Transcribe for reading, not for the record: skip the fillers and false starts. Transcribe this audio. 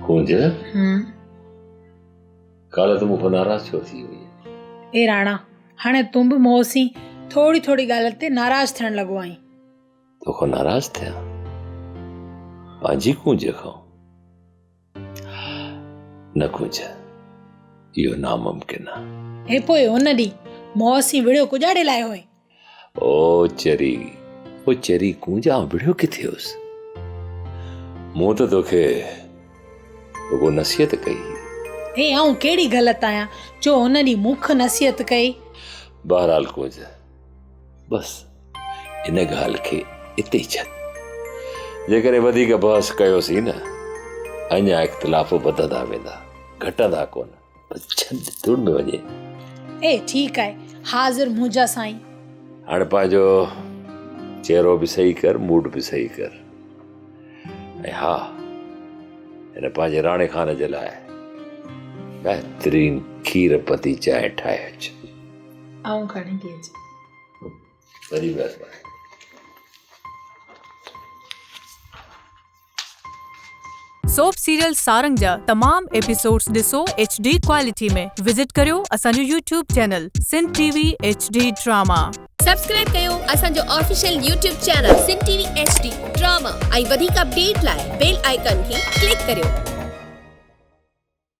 ڪونج، ڪالهه تون مون کان ناراض ڇو ٿي وئين؟ اي راڻا، هاڻي تون به مون سين ٿوري ٿوري ڳالهه تي ناراض ٿيڻ لڳو آهين. توکان ناراض ٿيان؟ پنهنجي ڪونج کان؟ نه ڪونج، اهو ناممڪن آ. ۽ پوء ان ڏينهن مون سين وڙهيو ڪڄاڙي لاء هئين؟ او چري، او چري ڪونج آئون وڙهيو ڪٿي هوس؟ مون ته توکي رڳو نصيحت ڪئي هئي. هي آئون ڪهڙي غلط آهيان جو ان ڏينهن مون کي نصيحت ڪئي؟ بهرحال ڪونج، بس ان ڳالهه کي اتي ئي ڇڏ. جيڪڏهن وڌيڪ بحث ڪيوسين نه، اڃا اختلاف وڌندا ويندا، گهٽندا ڪونه. بس ڇڏ ڌوڙ ۾ وڃي. اي ٺيڪ آهي، حاضر منهنجا سائين. هاڻي پنهنجو چهرو به صحيح ڪر، موڊ به صحيح ڪر. ۽ ها، هن پنهنجي راڻي خان جي لاء بهترين کير پتي چانهه ٺاهي اچ. آئون کڻي ٿي اچان. وڏي مهرباني. سوپ سيريل سارنگ جا تمام ايپيسوڊز ڏسو ايڇ ڊي ڪوالٽي ۾ وزٽ ڪريو اسان جو YouTube channel Sindh T V H D drama. Subscribe ڪيو اسان جو official YouTube channel Sindh T V H D drama ۽ وڌيڪ اپڊيٽ لاء بيل آئيڪان کي ڪلڪ ڪريو.